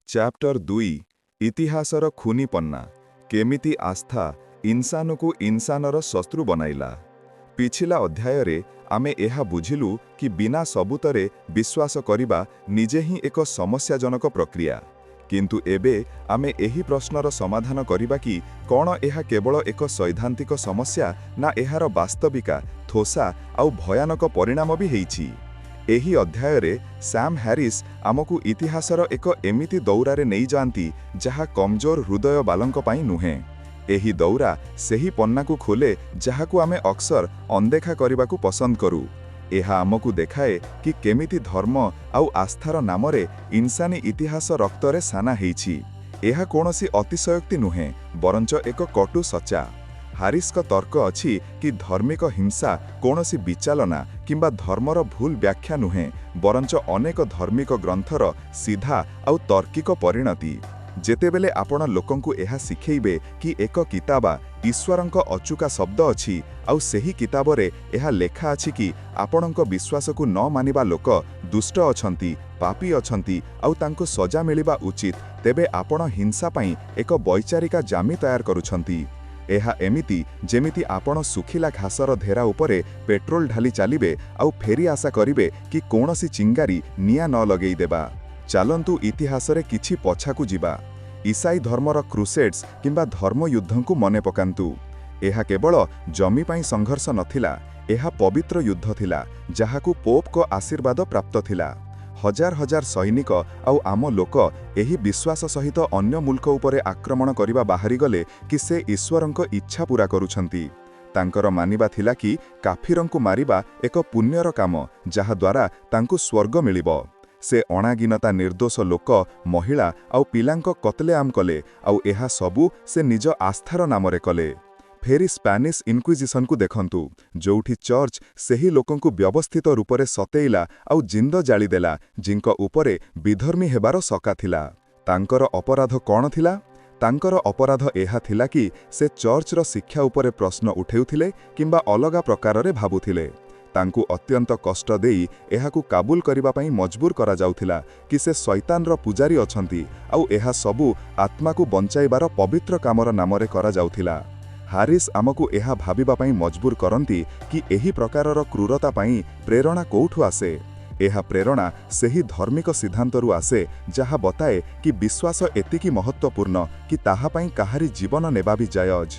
Chapter 2, ଇତିହାସର ଖୁନି ପନ୍ନା। କେମିତି ଆସ୍ଥା ଇନସାନକୁ ଇନସାନର ଶତ୍ରୁ ବନାଇଲା। ପିଛିଲା ଅଧ୍ୟାୟରେ ଆମେ ଏହା ବୁଝିଲୁ କି ବିନା ସବୁତରେ ବିଶ୍ୱାସ କରିବା ନିଜେ ହିଁ ଏକ ସମସ୍ୟାଜନକ ପ୍ରକ୍ରିୟା। କିନ୍ତୁ ଏବେ ଆମେ ଏହି ପ୍ରଶ୍ନର ସମାଧାନ କରିବା କି କ'ଣ ଏହା କେବଳ ଏକ ସୈଦ୍ଧାନ୍ତିକ ସମସ୍ୟା ନା ଏହାର ବାସ୍ତବିକା, ଥୋସା ଆଉ ଭୟାନକ ପରିଣାମ ବି ହେଇଛି। ଏହି ଅଧ୍ୟାୟରେ ସ୍ୟାମ୍ ହ୍ୟାରିସ୍ ଆମକୁ ଇତିହାସର ଏକ ଏମିତି ଦୌରାରେ ନେଇଯାଆନ୍ତି, ଯାହା କମଜୋର ହୃଦୟ ବାଲଙ୍କ ପାଇଁ ନୁହେଁ। ଏହି ଦୌରା ସେହି ପନ୍ନାକୁ ଖୋଲେ, ଯାହାକୁ ଆମେ ଅକ୍ସର ଅଣଦେଖା କରିବାକୁ ପସନ୍ଦ କରୁ। ଏହା ଆମକୁ ଦେଖାଏ କି କେମିତି ଧର୍ମ ଆଉ ଆସ୍ଥାର ନାମରେ ଇନସାନୀ ଇତିହାସ ରକ୍ତରେ ସାନା ହେଇଛି। ଏହା କୌଣସି ଅତିଶୟୋକ୍ତି ନୁହେଁ, ବରଞ୍ଚ ଏକ କଟୁ ସଚା। ହାରିସ୍ଙ୍କ ତର୍କ ଅଛି କି ଧାର୍ମିକ ହିଂସା କୌଣସି ବିଚାଲନା କିମ୍ବା ଧର୍ମର ଭୁଲ ବ୍ୟାଖ୍ୟା ନୁହେଁ, ବରଞ୍ଚ ଅନେକ ଧାର୍ମିକ ଗ୍ରନ୍ଥର ସିଧା ଆଉ ତର୍କିକ ପରିଣତି। ଯେତେବେଳେ ଆପଣ ଲୋକଙ୍କୁ ଏହା ଶିଖେଇବେ କି ଏକ କିତାବା ଈଶ୍ୱରଙ୍କ ଅଚୁକା ଶବ୍ଦ ଅଛି ଆଉ ସେହି କିତାବରେ ଏହା ଲେଖା ଅଛି କି ଆପଣଙ୍କ ବିଶ୍ୱାସକୁ ନ ମାନିବା ଲୋକ ଦୁଷ୍ଟ ଅଛନ୍ତି, ପାପୀ ଅଛନ୍ତି ଆଉ ତାଙ୍କୁ ସଜା ମିଳିବା ଉଚିତ, ତେବେ ଆପଣ ହିଂସା ପାଇଁ ଏକ ବୈଚାରିକା ଜାମି ତୟାର କରୁଛନ୍ତି। ଏହା ଏମିତି ଯେମିତି ଆପଣ ଶୁଖିଲା ଘାସର ଧେରା ଉପରେ ପେଟ୍ରୋଲ ଢାଲି ଚାଲିବେ ଆଉ ଫେରି ଆଶା କରିବେ କି କୌଣସି ଚିଙ୍ଗାରି ନିଆଁ ନ ଲଗେଇଦେବା। ଚାଲନ୍ତୁ, ଇତିହାସରେ କିଛି ପଛାକୁ ଯିବା। ଇସାଇ ଧର୍ମର କ୍ରୁସେଡ୍ସ କିମ୍ବା ଧର୍ମଯୁଦ୍ଧଙ୍କୁ ମନେ ପକାନ୍ତୁ। ଏହା କେବଳ ଜମି ପାଇଁ ସଂଘର୍ଷ ନଥିଲା, ଏହା ପବିତ୍ର ଯୁଦ୍ଧ ଥିଲା, ଯାହାକୁ ପୋପଙ୍କ ଆଶୀର୍ବାଦ ପ୍ରାପ୍ତ ଥିଲା। ହଜାର ହଜାର ସୈନିକ ଆଉ ଆମ ଲୋକ ଏହି ବିଶ୍ୱାସ ସହିତ ଅନ୍ୟ ମୁଲ୍କ ଉପରେ ଆକ୍ରମଣ କରିବା ବାହାରିଗଲେ କି ସେ ଈଶ୍ୱରଙ୍କ ଇଚ୍ଛା ପୂରା କରୁଛନ୍ତି। ତାଙ୍କର ମାନିବା ଥିଲା କି କାଫିରଙ୍କୁ ମାରିବା ଏକ ପୁଣ୍ୟର କାମ, ଯାହାଦ୍ୱାରା ତାଙ୍କୁ ସ୍ୱର୍ଗ ମିଳିବ। ସେ ଅଣାଗିନତା ନିର୍ଦ୍ଦୋଷ ଲୋକ, ମହିଳା ଆଉ ପିଲାଙ୍କ କତଲେଆମ କଲେ ଆଉ ଏହା ସବୁ ସେ ନିଜ ଆସ୍ଥାର ନାମରେ କଲେ। ଫେରି ସ୍ପାନିଶ ଇନକ୍ୱିଜିସନକୁ ଦେଖନ୍ତୁ, ଯୋଉଠି ଚର୍ଚ୍ଚ ସେହି ଲୋକଙ୍କୁ ବ୍ୟବସ୍ଥିତ ରୂପରେ ସତେଇଲା ଆଉ ଜିନ୍ଦ ଜାଳିଦେଲା, ଜିଙ୍କ ଉପରେ ବିଧର୍ମୀ ହେବାର ଶକା ଥିଲା। ତାଙ୍କର ଅପରାଧ କ'ଣ ଥିଲା? ତାଙ୍କର ଅପରାଧ ଏହା ଥିଲା କି ସେ ଚର୍ଚ୍ଚର ଶିକ୍ଷା ଉପରେ ପ୍ରଶ୍ନ ଉଠେଉଥିଲେ କିମ୍ବା ଅଲଗା ପ୍ରକାରରେ ଭାବୁଥିଲେ। ତାଙ୍କୁ ଅତ୍ୟନ୍ତ କଷ୍ଟ ଦେଇ ଏହାକୁ କାବୁଲ କରିବା ପାଇଁ ମଜବୁର କରାଯାଉଥିଲା କି ସେ ଶୈତାନର ପୂଜାରୀ ଅଛନ୍ତି ଆଉ ଏହା ସବୁ ଆତ୍ମାକୁ ବଞ୍ଚାଇବାର ପବିତ୍ର କାମର ନାମରେ କରାଯାଉଥିଲା। ହାରିସ୍ ଆମକୁ ଏହା ଭାବିବା ପାଇଁ ମଜବୁର କରନ୍ତି କି ଏହି ପ୍ରକାରର କ୍ରୂରତା ପାଇଁ ପ୍ରେରଣା କୋଉଠୁ ଆସେ। ଏହା ପ୍ରେରଣା ସେହି ଧାର୍ମିକ ସିଦ୍ଧାନ୍ତରୁ ଆସେ, ଯାହା ବତାଏ କି ବିଶ୍ୱାସ ଏତିକି ମହତ୍ତ୍ୱପୂର୍ଣ୍ଣ କି ତାହା ପାଇଁ କାହାରି ଜୀବନ ନେବା ବି ଜାୟଜ।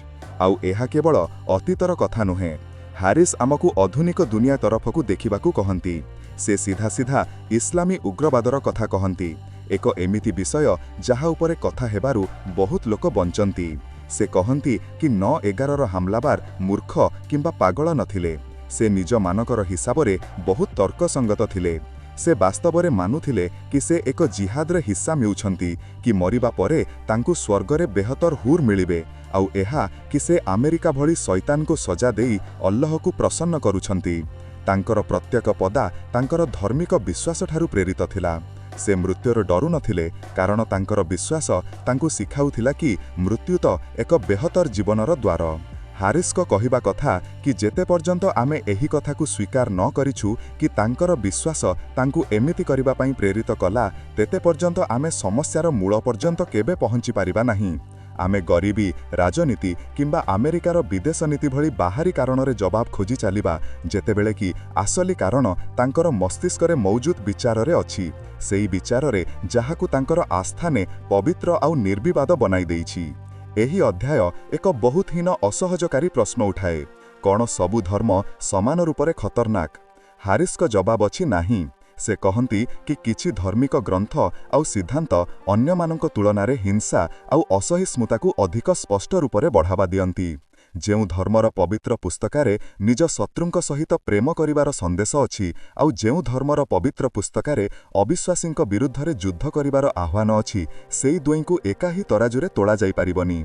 ଆଉ ଏହା କେବଳ ଅତୀତର କଥା ନୁହେଁ। ହାରିସ୍ ଆମକୁ ଆଧୁନିକ ଦୁନିଆ ତରଫକୁ ଦେଖିବାକୁ କହନ୍ତି। ସେ ସିଧା ସିଧା ଇସଲାମୀ ଉଗ୍ରବାଦର କଥା କହନ୍ତି, ଏକ ଏମିତି ବିଷୟ ଯାହା ଉପରେ କଥା ହେବାରୁ ବହୁତ ଲୋକ ବଞ୍ଚନ୍ତି। ସେ କହନ୍ତି କି 9/11ର ହାମଲାବାର ମୂର୍ଖ କିମ୍ବା ପାଗଳ ନଥିଲେ। ସେ ନିଜ ମାନକର ହିସାବରେ ବହୁତ ତର୍କସଙ୍ଗତ ଥିଲେ। ସେ ବାସ୍ତବରେ ମାନୁଥିଲେ କି ସେ ଏକ ଜିହାଦରେ ହିସ୍ସା ମିଉଛନ୍ତି, କି ମରିବା ପରେ ତାଙ୍କୁ ସ୍ୱର୍ଗରେ ବେହତର ହୁର୍ ମିଳିବେ ଆଉ ଏହା କି ସେ ଆମେରିକା ଭଳି ଶୈତାନକୁ ସଜା ଦେଇ ଅଲ୍ଲହକୁ ପ୍ରସନ୍ନ କରୁଛନ୍ତି। ତାଙ୍କର ପ୍ରତ୍ୟେକ ପଦା ତାଙ୍କର ଧାର୍ମିକ ବିଶ୍ୱାସଠାରୁ ପ୍ରେରିତ ଥିଲା। ସେ ମୃତ୍ୟୁର ଡରୁ ନଥିଲେ, କାରଣ ତାଙ୍କର ବିଶ୍ୱାସ ତାଙ୍କୁ ଶିଖାଉଥିଲା କି ମୃତ୍ୟୁ ତ ଏକ ବେହତର ଜୀବନର ଦ୍ୱାର। ହାରିସ୍ଙ୍କ କହିବା କଥା କି ଯେତେ ପର୍ଯ୍ୟନ୍ତ ଆମେ ଏହି କଥାକୁ ସ୍ୱୀକାର ନ କରିଛୁ କି ତାଙ୍କର ବିଶ୍ୱାସ ତାଙ୍କୁ ଏମିତି କରିବା ପାଇଁ ପ୍ରେରିତ କଲା, ତେତେ ପର୍ଯ୍ୟନ୍ତ ଆମେ ସମସ୍ୟାର ମୂଳ ପର୍ଯ୍ୟନ୍ତ କେବେ ପହଞ୍ଚି ପାରିବା ନାହିଁ। ଆମେ ଗରିବୀ, ରାଜନୀତି କିମ୍ବା ଆମେରିକାର ବିଦେଶ ନୀତି ଭଳି ବାହାରି କାରଣରେ ଜବାବ ଖୋଜି ଚାଲିବା, ଯେତେବେଳେ କି ଆସଲି କାରଣ ତାଙ୍କର ମସ୍ତିଷ୍କରେ ମୌଜୁଦ ବିଚାରରେ ଅଛି, ସେଇ ବିଚାରରେ ଯାହାକୁ ତାଙ୍କର ଆସ୍ଥାନେ ପବିତ୍ର ଆଉ ନିର୍ବିବାଦ ବନାଇ ଦେଇଛି। ଏହି ଅଧ୍ୟାୟ ଏକ ବହୁତ ହୀନ ଅସହଜକାରୀ ପ୍ରଶ୍ନ ଉଠାଏ। କ'ଣ ସବୁ ଧର୍ମ ସମାନ ରୂପରେ ଖତରନାକ? ହାରିସ୍ଙ୍କ ଜବାବ ଅଛି, ନାହିଁ। ସେ କହନ୍ତି କି କିଛି ଧାର୍ମିକ ଗ୍ରନ୍ଥ ଆଉ ସିଦ୍ଧାନ୍ତ ଅନ୍ୟମାନଙ୍କ ତୁଳନାରେ ହିଂସା ଆଉ ଅସହିଷ୍ଣୁତାକୁ ଅଧିକ ସ୍ପଷ୍ଟ ରୂପରେ ବଢ଼ାବା ଦିଅନ୍ତି। ଯେଉଁ ଧର୍ମର ପବିତ୍ର ପୁସ୍ତକାରେ ନିଜ ଶତ୍ରୁଙ୍କ ସହିତ ପ୍ରେମ କରିବାର ସନ୍ଦେଶ ଅଛି ଆଉ ଯେଉଁ ଧର୍ମର ପବିତ୍ର ପୁସ୍ତକାରେ ଅବିଶ୍ୱାସୀଙ୍କ ବିରୁଦ୍ଧରେ ଯୁଦ୍ଧ କରିବାର ଆହ୍ୱାନ ଅଛି, ସେଇ ଦୁଇଙ୍କୁ ଏକା ହିଁ ତରାଜୁରେ ତୋଳାଯାଇପାରିବନି।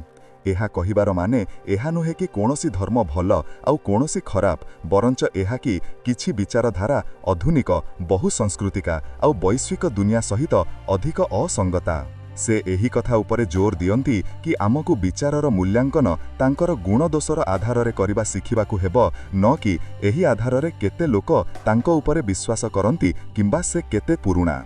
ଏହା କହିବାର ମାନେ ଏହା ନୁହେଁ କି କୌଣସି ଧର୍ମ ଭଲ ଆଉ କୌଣସି ଖରାପ, ବରଞ୍ଚ ଏହା କି କିଛି ବିଚାରଧାରା ଆଧୁନିକ, ବହୁ ସାଂସ୍କୃତିକା ଆଉ ବୈଶ୍ୱିକ ଦୁନିଆ ସହିତ ଅଧିକ ଅସଙ୍ଗତା। ସେ ଏହି କଥା ଉପରେ ଜୋର ଦିଅନ୍ତି କି ଆମକୁ ବିଚାରର ମୂଲ୍ୟାଙ୍କନ ତାଙ୍କର ଗୁଣଦୋଷର ଆଧାରରେ କରିବା ଶିଖିବାକୁ ହେବ, ନ କି ଏହି ଆଧାରରେ କେତେ ଲୋକ ତାଙ୍କ ଉପରେ ବିଶ୍ୱାସ କରନ୍ତି କିମ୍ବା ସେ କେତେ ପୁରୁଣା।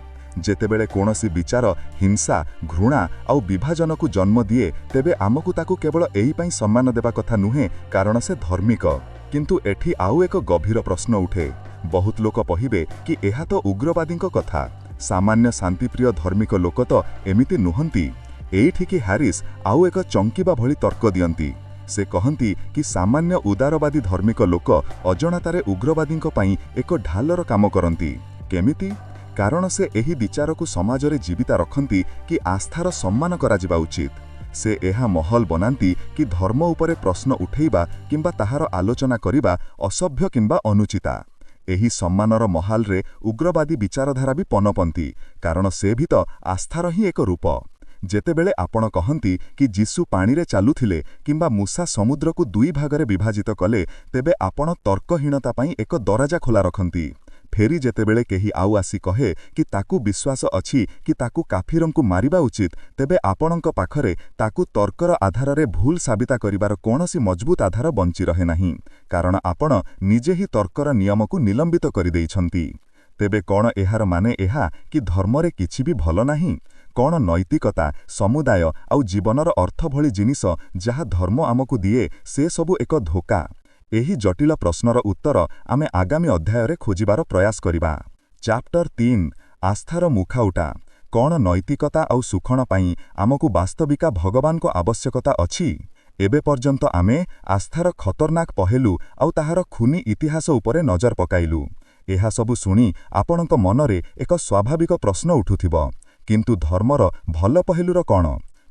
ଯେତେବେଳେ କୌଣସି ବିଚାର ହିଂସା, ଘୃଣା ଆଉ ବିଭାଜନକୁ ଜନ୍ମ ଦିଏ, ତେବେ ଆମକୁ ତାକୁ କେବଳ ଏଇପାଇଁ ସମ୍ମାନ ଦେବା କଥା ନୁହେଁ କାରଣ ସେ ଧର୍ମିକ। କିନ୍ତୁ ଏଠି ଆଉ ଏକ ଗଭୀର ପ୍ରଶ୍ନ ଉଠେ। ବହୁତ ଲୋକ କହିବେ କି ଏହା ତ ଉଗ୍ରବାଦୀଙ୍କ କଥା, ସାମାନ୍ୟ ଶାନ୍ତିପ୍ରିୟ ଧର୍ମିକ ଲୋକ ତ ଏମିତି ନୁହନ୍ତି। ଏଇଠିକି ହ୍ୟାରିସ୍ ଆଉ ଏକ ଚଙ୍କିବା ଭଳି ତର୍କ ଦିଅନ୍ତି। ସେ କହନ୍ତି କି ସାମାନ୍ୟ ଉଦାରବାଦୀ ଧର୍ମିକ ଲୋକ ଅଜଣାତାରେ ଉଗ୍ରବାଦୀଙ୍କ ପାଇଁ ଏକ ଢାଲର କାମ କରନ୍ତି। କେମିତି? କାରଣ ସେ ଏହି ବିଚାରକୁ ସମାଜରେ ଜୀବିତ ରଖନ୍ତି କି ଆସ୍ଥାର ସମ୍ମାନ କରାଯିବା ଉଚିତ। ସେ ଏହା ମହଲ ବନାନ୍ତି କି ଧର୍ମ ଉପରେ ପ୍ରଶ୍ନ ଉଠେଇବା କିମ୍ବା ତାହାର ଆଲୋଚନା କରିବା ଅସଭ୍ୟ କିମ୍ବା ଅନୁଚିତା। ଏହି ସମ୍ମାନର ମହାଲରେ ଉଗ୍ରବାଦୀ ବିଚାରଧାରା ବି ପନପନ୍ତି, କାରଣ ସେ ବି ତ ଆସ୍ଥାର ହିଁ ଏକ ରୂପ। ଯେତେବେଳେ ଆପଣ କହନ୍ତି କି ଯୀଶୁ ପାଣିରେ ଚାଲୁଥିଲେ କିମ୍ବା ମୂଷା ସମୁଦ୍ରକୁ ଦୁଇ ଭାଗରେ ବିଭାଜିତ କଲେ, ତେବେ ଆପଣ ତର୍କହୀନତା ପାଇଁ ଏକ ଦରଜା ଖୋଲା ରଖନ୍ତି। ଫେରି ଯେତେବେଳେ କେହି ଆଉ ଆସି କହେ କି ତାକୁ ବିଶ୍ୱାସ ଅଛି କି ତାକୁ କାଫିରଙ୍କୁ ମାରିବା ଉଚିତ, ତେବେ ଆପଣଙ୍କ ପାଖରେ ତାକୁ ତର୍କର ଆଧାରରେ ଭୁଲ ସାବିତ କରିବାର କୌଣସି ମଜବୁତ ଆଧାର ବଞ୍ଚି ରହେ ନାହିଁ, କାରଣ ଆପଣ ନିଜେ ହିଁ ତର୍କର ନିୟମକୁ ନିଲମ୍ବିତ କରିଦେଇଛନ୍ତି। ତେବେ କ'ଣ ଏହାର ମାନେ ଏହା କି ଧର୍ମରେ କିଛି ବି ଭଲ ନାହିଁ? କ'ଣ ନୈତିକତା, ସମୁଦାୟ ଆଉ ଜୀବନର ଅର୍ଥ ଭଳି ଜିନିଷ ଯାହା ଧର୍ମ ଆମକୁ ଦିଏ, ସେ ସବୁ ଏକ ଧୋକା? ଏହି ଜଟିଳ ପ୍ରଶ୍ନର ଉତ୍ତର ଆମେ ଆଗାମୀ ଅଧ୍ୟାୟରେ ଖୋଜିବାର ପ୍ରୟାସ କରିବା। ଚାପ୍ଟର 3, ଆସ୍ଥାର ମୁଖାଉଟା। କ'ଣ ନୈତିକତା ଆଉ ସୁଖଣ ପାଇଁ ଆମକୁ ବାସ୍ତବିକା ଭଗବାନଙ୍କ ଆବଶ୍ୟକତା ଅଛି? ଏବେ ପର୍ଯ୍ୟନ୍ତ ଆମେ ଆସ୍ଥାର ଖତରନାକ ପହେଲୁ ଆଉ ତାହାର ଖୁନି ଇତିହାସ ଉପରେ ନଜର ପକାଇଲୁ। ଏହାସବୁ ଶୁଣି ଆପଣଙ୍କ ମନରେ ଏକ ସ୍ୱାଭାବିକ ପ୍ରଶ୍ନ ଉଠୁଥିବ, କିନ୍ତୁ ଧର୍ମର ଭଲ ପହେଲୁର କ'ଣ?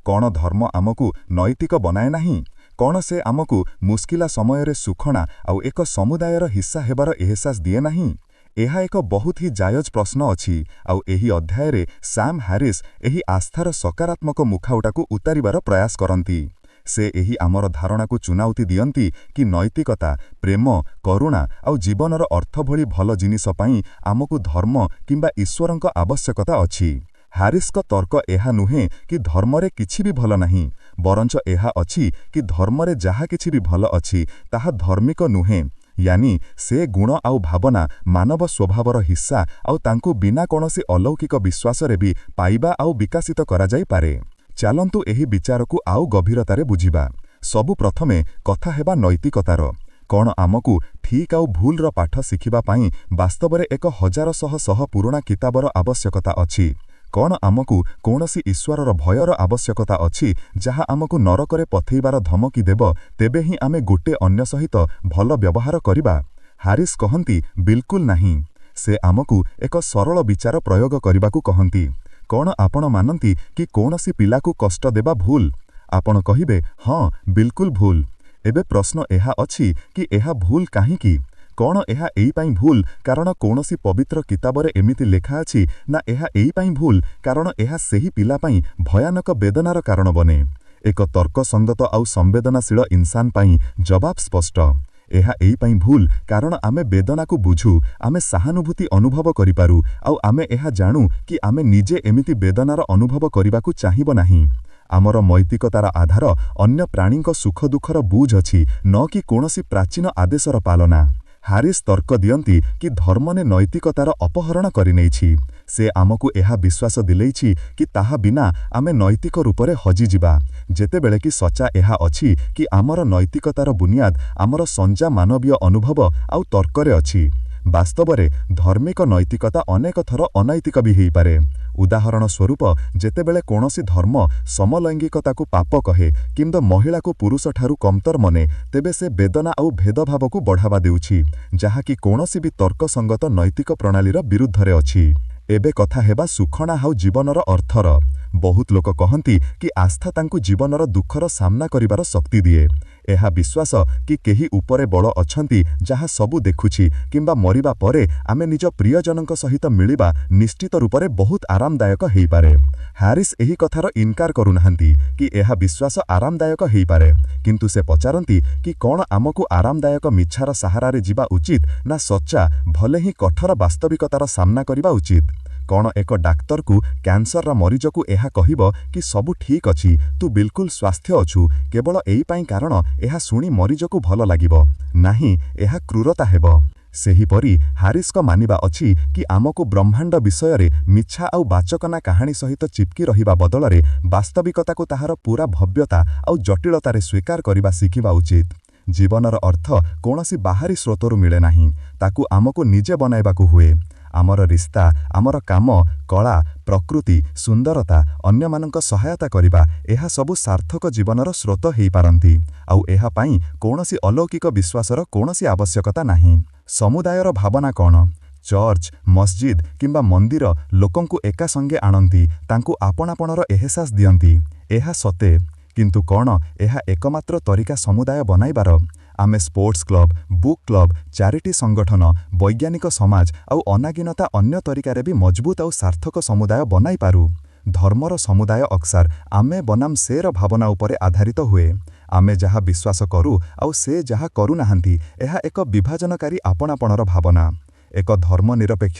କ'ଣ ଧର୍ମ ଆମକୁ ନୈତିକ ବନାଏ ନାହିଁ? କ'ଣ ସେ ଆମକୁ ମୁସ୍କିଲା ସମୟରେ ସୁଖଣା ଆଉ ଏକ ସମୁଦାୟର ହିସ୍ସା ହେବାର ଏହସାସ ଦିଏ ନାହିଁ? ଏହା ଏକ ବହୁତ ହି ଜାୟଜ ପ୍ରଶ୍ନ ଅଛି ଆଉ ଏହି ଅଧ୍ୟାୟରେ ସାମ୍ ହ୍ୟାରିସ୍ ଏହି ଆସ୍ଥାର ସକାରାତ୍ମକ ମୁଖାଉଟାକୁ ଉତାରିବାର ପ୍ରୟାସ କରନ୍ତି। ସେ ଏହି ଆମର ଧାରଣାକୁ ଚୁନୌତି ଦିଅନ୍ତି କି ନୈତିକତା, ପ୍ରେମ, କରୁଣା ଆଉ ଜୀବନର ଅର୍ଥ ଭଳି ଭଲ ଜିନିଷ ପାଇଁ ଆମକୁ ଧର୍ମ କିମ୍ବା ଈଶ୍ୱରଙ୍କ ଆବଶ୍ୟକତା ଅଛି। ହ୍ୟାରିସ୍ଙ୍କ ତର୍କ ଏହା ନୁହେଁ କି ଧର୍ମରେ କିଛି ବି ଭଲ ନାହିଁ, ବରଞ୍ଚ ଏହା ଅଛି କି ଧର୍ମରେ ଯାହା କିଛି ବି ଭଲ ଅଛି, ତାହା ଧର୍ମିକ ନୁହେଁ। ୟାନି ସେ ଗୁଣ ଆଉ ଭାବନା ମାନବ ସ୍ୱଭାବର ହିସ୍ସା ଆଉ ତାଙ୍କୁ ବିନା କୌଣସି ଅଲୌକିକ ବିଶ୍ୱାସରେ ବି ପାଇବା ଆଉ ବିକଶିତ କରାଯାଇପାରେ। ଚାଲନ୍ତୁ ଏହି ବିଚାରକୁ ଆଉ ଗଭୀରତାରେ ବୁଝିବା। ସବୁ ପ୍ରଥମେ କଥା ହେବା ନୈତିକତାର। କ'ଣ ଆମକୁ ଠିକ୍ ଆଉ ଭୁଲର ପାଠ ଶିଖିବା ପାଇଁ ବାସ୍ତବରେ ଏକ ହଜାର ଶହ ଶହ ପୁରୁଣା କିତାବର ଆବଶ୍ୟକତା ଅଛି? କ'ଣ ଆମକୁ କୌଣସି ଈଶ୍ୱରର ଭୟର ଆବଶ୍ୟକତା ଅଛି, ଯାହା ଆମକୁ ନରକରେ ପଠେଇବାର ଧମକି ଦେବ, ତେବେ ହିଁ ଆମେ ଗୋଟେ ଅନ୍ୟ ସହିତ ଭଲ ବ୍ୟବହାର କରିବା? ହାରିସ୍ କହନ୍ତି, ବିଲକୁଲ ନାହିଁ। ସେ ଆମକୁ ଏକ ସରଳ ବିଚାର ପ୍ରୟୋଗ କରିବାକୁ କହନ୍ତି। କ'ଣ ଆପଣ ମାନନ୍ତି କି କୌଣସି ପିଲାକୁ କଷ୍ଟ ଦେବା ଭୁଲ? ଆପଣ କହିବେ, ହଁ, ବିଲକୁଲ ଭୁଲ। ଏବେ ପ୍ରଶ୍ନ ଏହା ଅଛି କି ଏହା ଭୁଲ କାହିଁକି? କ'ଣ ଏହା ଏଇପାଇଁ ଭୁଲ କାରଣ କୌଣସି ପବିତ୍ର କିତାବରେ ଏମିତି ଲେଖା ଅଛି, ନା ଏହା ଏଇପାଇଁ ଭୁଲ କାରଣ ଏହା ସେହି ପିଲା ପାଇଁ ଭୟାନକ ବେଦନାର କାରଣ ବନେ? ଏକ ତର୍କସଙ୍ଗତ ଆଉ ସମ୍ବେଦନାଶୀଳ ଇନସାନ ପାଇଁ ଜବାବ ସ୍ପଷ୍ଟ। ଏହା ଏଇପାଇଁ ଭୁଲ କାରଣ ଆମେ ବେଦନାକୁ ବୁଝୁ, ଆମେ ସହାନୁଭୂତି ଅନୁଭବ କରିପାରୁ ଆଉ ଆମେ ଏହା ଜାଣୁ କି ଆମେ ନିଜେ ଏମିତି ବେଦନାର ଅନୁଭବ କରିବାକୁ ଚାହିଁବ ନାହିଁ। ଆମର ନୈତିକତାର ଆଧାର ଅନ୍ୟ ପ୍ରାଣୀଙ୍କ ସୁଖ ଦୁଃଖର ବୁଝ ଅଛି, ନ କି କୌଣସି ପ୍ରାଚୀନ ଆଦେଶର ପାଳନା। ହାରିସ୍ ତର୍କ ଦିଅନ୍ତି କି ଧର୍ମନେ ନୈତିକତାର ଅପହରଣ କରିନେଇଛି। ସେ ଆମକୁ ଏହା ବିଶ୍ୱାସ ଦିଲେଇଛି କି ତାହା ବିନା ଆମେ ନୈତିକ ରୂପରେ ହଜିଯିବା, ଯେତେବେଳେ କି ସଚା ଏହା ଅଛି କି ଆମର ନୈତିକତାର ବୁନିୟାଦ ଆମର ସଞ୍ଜା ମାନବୀୟ ଅନୁଭବ ଆଉ ତର୍କରେ ଅଛି। ବାସ୍ତବରେ ଧର୍ମିକ ନୈତିକତା ଅନେକ ଥର ଅନୈତିକ ବି ହେଇପାରେ। ଉଦାହରଣ ସ୍ୱରୂପ, ଯେତେବେଳେ କୌଣସି ଧର୍ମ ସମଲୈଙ୍ଗିକତାକୁ ପାପ କହେ କିମ୍ବା ମହିଳାକୁ ପୁରୁଷଠାରୁ କମତର ମନେ, ତେବେ ସେ ବେଦନା ଆଉ ଭେଦଭାବକୁ ବଢ଼ାବା ଦେଉଛି, ଯାହାକି କୌଣସି ବି ତର୍କସଙ୍ଗତ ନୈତିକ ପ୍ରଣାଳୀର ବିରୁଦ୍ଧରେ ଅଛି। ଏବେ କଥା ହେବା ସୁଖଣା ଆଉ ଜୀବନର ଅର୍ଥର। ବହୁତ ଲୋକ କହନ୍ତି କି ଆସ୍ଥା ତାଙ୍କୁ ଜୀବନର ଦୁଃଖର ସାମ୍ନା କରିବାର ଶକ୍ତି ଦିଏ। ଏହା ବିଶ୍ୱାସ କି କେହି ଉପରେ ବଳ ଅଛନ୍ତି ଯାହା ସବୁ ଦେଖୁଛି କିମ୍ବା ମରିବା ପରେ ଆମେ ନିଜ ପ୍ରିୟଜନଙ୍କ ସହିତ ମିଳିବା ନିଶ୍ଚିତ ରୂପରେ ବହୁତ ଆରାମଦାୟକ ହେଇପାରେ। ହ୍ୟାରିସ୍ ଏହି କଥାର ଇନକାର କରୁନାହାନ୍ତି କି ଏହା ବିଶ୍ୱାସ ଆରାମଦାୟକ ହେଇପାରେ, କିନ୍ତୁ ସେ ପଚାରନ୍ତି କି କ'ଣ ଆମକୁ ଆରାମଦାୟକ ମିଛାର ସାହାରାରେ ଯିବା ଉଚିତ, ନା ସଚ୍ଚା, ଭଲେ ହିଁ କଠୋର ବାସ୍ତବିକତାର ସାମ୍ନା କରିବା ଉଚିତ? କ'ଣ ଏକ ଡାକ୍ତରକୁ କ୍ୟାନ୍ସରର ମରିଜକୁ ଏହା କହିବ କି ସବୁ ଠିକ୍ ଅଛି, ତୁ ବିଲକୁଲ ସ୍ୱାସ୍ଥ୍ୟ ଅଛୁ, କେବଳ ଏଇପାଇଁ କାରଣ ଏହା ଶୁଣି ମରିଜକୁ ଭଲ ଲାଗିବ? ନାହିଁ, ଏହା କ୍ରୂରତା ହେବ। ସେହିପରି ହାରିସ୍ଙ୍କ ମାନିବା ଅଛି କି ଆମକୁ ବ୍ରହ୍ମାଣ୍ଡ ବିଷୟରେ ମିଛା ଆଉ ବାଚକନା କାହାଣୀ ସହିତ ଚିପକି ରହିବା ବଦଳରେ ବାସ୍ତବିକତାକୁ ତାହାର ପୂରା ଭବ୍ୟତା ଆଉ ଜଟିଳତାରେ ସ୍ୱୀକାର କରିବା ଶିଖିବା ଉଚିତ। ଜୀବନର ଅର୍ଥ କୌଣସି ବାହାରି ସ୍ରୋତରୁ ମିଳେ ନାହିଁ। ତାକୁ ଆମକୁ ନିଜେ ବନାଇବାକୁ ହୁଏ। ଆମର ରିସ୍ତା, ଆମର କାମ, କଳା, ପ୍ରକୃତି, ସୁନ୍ଦରତା, ଅନ୍ୟମାନଙ୍କ ସହାୟତା କରିବା, ଏହା ସବୁ ସାର୍ଥକ ଜୀବନର ସ୍ରୋତ ହେଇପାରନ୍ତି। ଆଉ ଏହା ପାଇଁ କୌଣସି ଅଲୌକିକ ବିଶ୍ୱାସର କୌଣସି ଆବଶ୍ୟକତା ନାହିଁ। ସମୁଦାୟର ଭାବନା କ'ଣ? ଚର୍ଚ୍ଚ, ମସଜିଦ କିମ୍ବା ମନ୍ଦିର ଲୋକଙ୍କୁ ଏକା ସଙ୍ଗେ ଆଣନ୍ତି, ତାଙ୍କୁ ଆପଣାପଣର ଏହସାସ ଦିଅନ୍ତି। ଏହା ସତେ। କିନ୍ତୁ କ'ଣ ଏହା ଏକମାତ୍ର ତରିକା ସମୁଦାୟ ବନାଇବାର? ଆମେ sports club, book club, charity ସଂଗଠନ, ବୈଜ୍ଞାନିକ ସମାଜ ଆଉ ଅନାଗିନତା ଅନ୍ୟ ତରିକାରେ ବି ମଜବୁତ ଆଉ ସାର୍ଥକ ସମୁଦାୟ ବନାଇପାରୁ। ଧର୍ମର ସମୁଦାୟ ଅକ୍ସର ଆମେ ବନାମ ସେର ଭାବନା ଉପରେ ଆଧାରିତ ହୁଏ। ଆମେ ଯାହା ବିଶ୍ୱାସ କରୁ ଆଉ ସେ ଯାହା କରୁନାହାନ୍ତି, ଏହା ଏକ ବିଭାଜନକାରୀ ଆପଣାପଣର ଭାବନା। ଏକ ଧର୍ମ ନିରପେକ୍ଷ